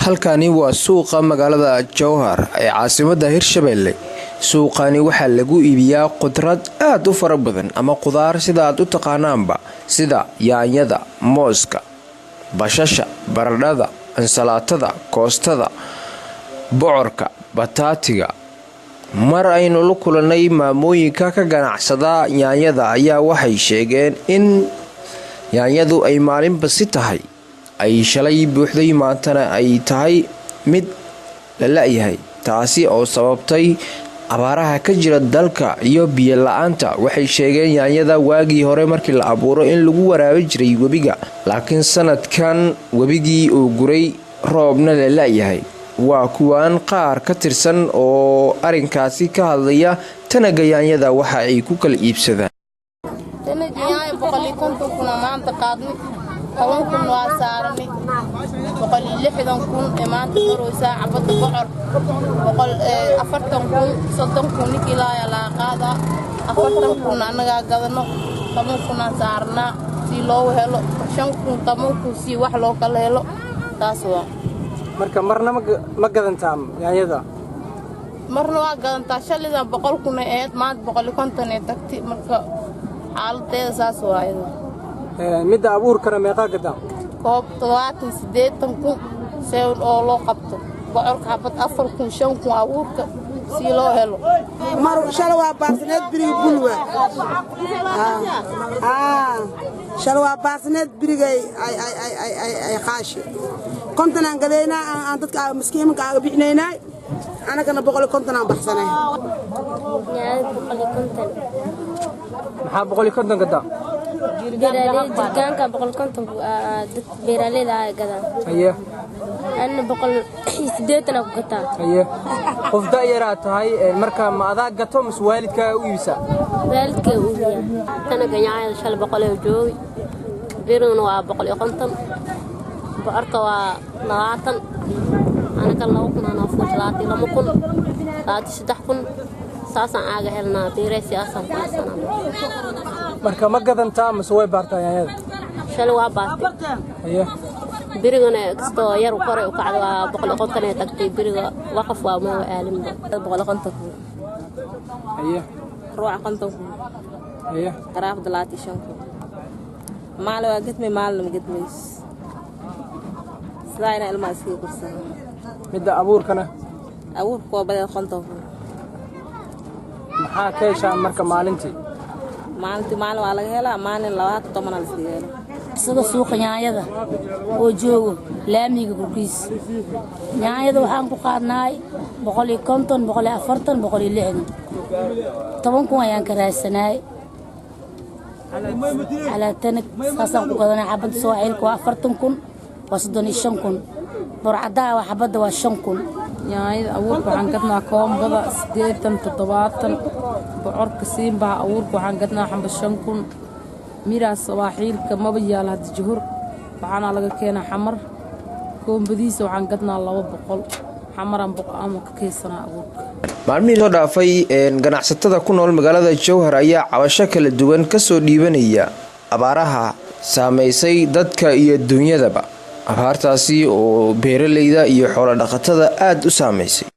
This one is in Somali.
Halkani waa suuqa magaalada Jowhar ee caasimada Hirshabelle. Suuqani waxaa lagu iibiyaa khudrad aad u fara badan ama khudaar sida aad u taqaanaanba, sida yaanyada, mooska, bashasha, baradhada, ansalaatada, koostada, bocorka, bataatiga. Mar aynu la kulanay maamooyinka ka ganacsada yaanyada ayaa waxay sheegeen in yaanyadu ay maalinba si tahay, ay shalay buuxday, maantana ay tahay mid la la-yahay, taasi oo sababtay abaaraha ka jira dalka iyo biyo la-aanta. Waxay sheegeen yaanyada waagii hore markii la abuuro in lagu waraabi jiray webiga, laakiin sanadkan webigii uu guray, roobna la la-yahay. Waa kuwaan qaar ka tirsan oo arinkaasi ka hadlaya tanaga yaanyada waxa ay ku kala iibsadaan. Tanaga yaanya 150,000 aa maanta qaadnay, 10,000 waa saaranay, 160,000 ee maanta maraysaa. Cabada bocor 140,000, 30,000 ninkii ilaayaa laga qaadaa, 40,000 annagaa gadano, 10,000 aan saarnaa si loo helo, 5,000, 10,000 si wax loo kala helo, taas waa. Marka marna ma gadantaa yaanyada? Marna waa gadantaa. Shalidan 100,000 ay ahayd, maanta 150 ay tagtay. Marka xaaladeeda saas waa iyada. Midda abuurkana meeqaa gadaa? Koob 70, 80,000 see oo loo qabto. Bocorka xabad 4,000, 5,000 abuurka si loo helo. Mar shala waa baarsaneed, biriga bulwa shala waa baarsaneed, birigay ay qaashi 50 aan gadaynaa, aan dadka maskiimanka aaga bixinaynaa, anagana 150 aan baxsanay. Yaanyada 150. Maxaa 150 gadaa? Beeraleyda jirgaanka 150 dad beeraleyda ay gadaan. Haye. Anna 180 aan ku gataa. Haye, qof da'yaraa tahay, marka ma adaa gato mise waalidkaa u iibsaa? Waalidkay u iibiyaa. Tanaga yaanyada shalay 100 oo joogi, biriguna waa 150, bocorka waa 20, anaga 2,000 anaa fuusha, 22,000, 23,000 saasaan aaga helnaa, beeray siyaasaan ku haysanaa. Marka ma gadantaa mise way baartaa yaanyada? Shalay waa baartay. Haye. Birigana kastoo yar kore u kacda, waa 150 ee tagtay biriga, waqaf waa ma aalinba 150,000. Haye. Ruuca 50,000. Haye. Qaraafda 25,000. Maalin waa gedmay, maalina ma gedmayso, sidaa inaa ilmaha iskaga korsana. Midda abuurkana? Abuurka waa badeed 50,000. Maxaa ka heshaa marka maalintii? Maalintii maalin waa laga helaa, maalin 20, 10 la iskaga hela. Sida suuqa yaanyada oo joogo laamiga korkiis, yaanyada waxaan ku qaadnaay 150, 140, 160, 10,000 ayaan ka raadsanaay calaa tanag, saasaan ku gadanay. Xabadda sooxilka waa 40,000, waa 35,000. Burcadaha waa xabadda waa 5,000. Yaanyada abuurka waxaan gadnaa koombada 80, 70. Bocorka siinbaha abuurka waxaan gadnaa xamba 5,000. Miraas sawaaxiilka maba yaala hadda juhur, waxaana laga keenaa Xamar. Koombadiisa waxaan gadnaa 200, Xamaraan ama ka keensanaa abuurka. Maalmihii soo dhaafay ganacsatada ku nool magaalada Jowhar ayaa cabasho kala duwan kasoo dhiibanaya abaaraha saameysay dadka iyo dunyadaba, abaartaasi oo beeraleyda iyo xoolo dhaqatada aada u saameysay.